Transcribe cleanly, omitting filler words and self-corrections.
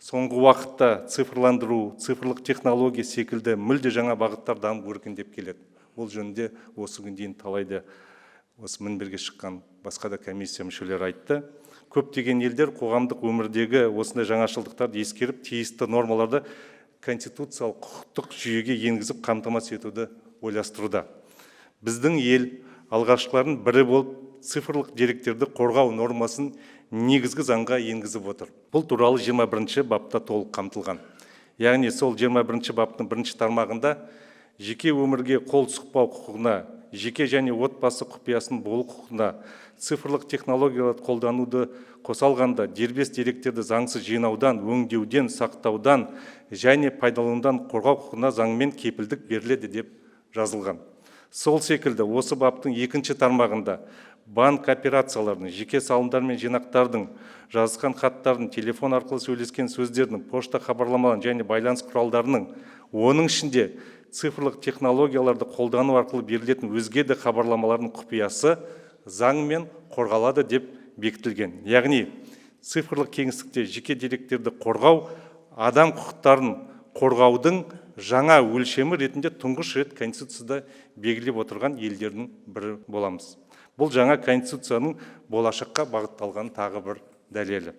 Соңғы уақытта цифрландыру, цифрлық технология секілді мүлде жаңа бағыттар дамып, өркендеп келеді. Ол жөнінде осы күнге дейін талайды осы мінберге шыққан басқа да комиссия мүшелері айтты. Көптеген елдер қоғамдық өмірдегі осындай жаңашылдықтарды ескеріп, тиісті нормаларды конституциялық құқықтық жүйеге енгізіп, қамтамасыз етуді ойластыруда. Біздің ел алғашқылардың бірі болып цифрлық деректерді қорғау нормасын негізгі заңға енгізіп отыр. Бұл туралы 21 бапта толық қамтылған. Яғни сол 21 баптың бірінші тармағында жеке өмірге қол сұқпау құқығына, жеке және отбасы құпиясын болу құқығына, цифрлық технологияларды қолдануды қоса алғанда дербес деректерді заңсыз жинаудан, өңдеуден, сақтаудан және пайдаланудан қорғау құқығына заңмен кепілдік беріледі деп жазылған. Сол секілді осы баптың екінші тармағында банк операцияларының, жеке салымдар мен жинақтардың, жазысқан хаттардың, телефон арқылы сөйлескен сөздердің, пошта хабарламаларының және байланыс құралдарының, оның ішінде цифрлық технологияларды қолдану арқылы берілетін өзге де хабарламалардың құпиясы заңмен қорғалады деп бекітілген. Яғни цифрлық кеңістікте жеке деректерді қорғау адам құқықтарын қорғаудың жаңа өлшемі ретінде тұңғыш рет Конституцияда белгілеп отырған елдердің бірі боламыз. Бұл жаңа Конституцияның болашаққа бағытталған тағы бір дәлелі.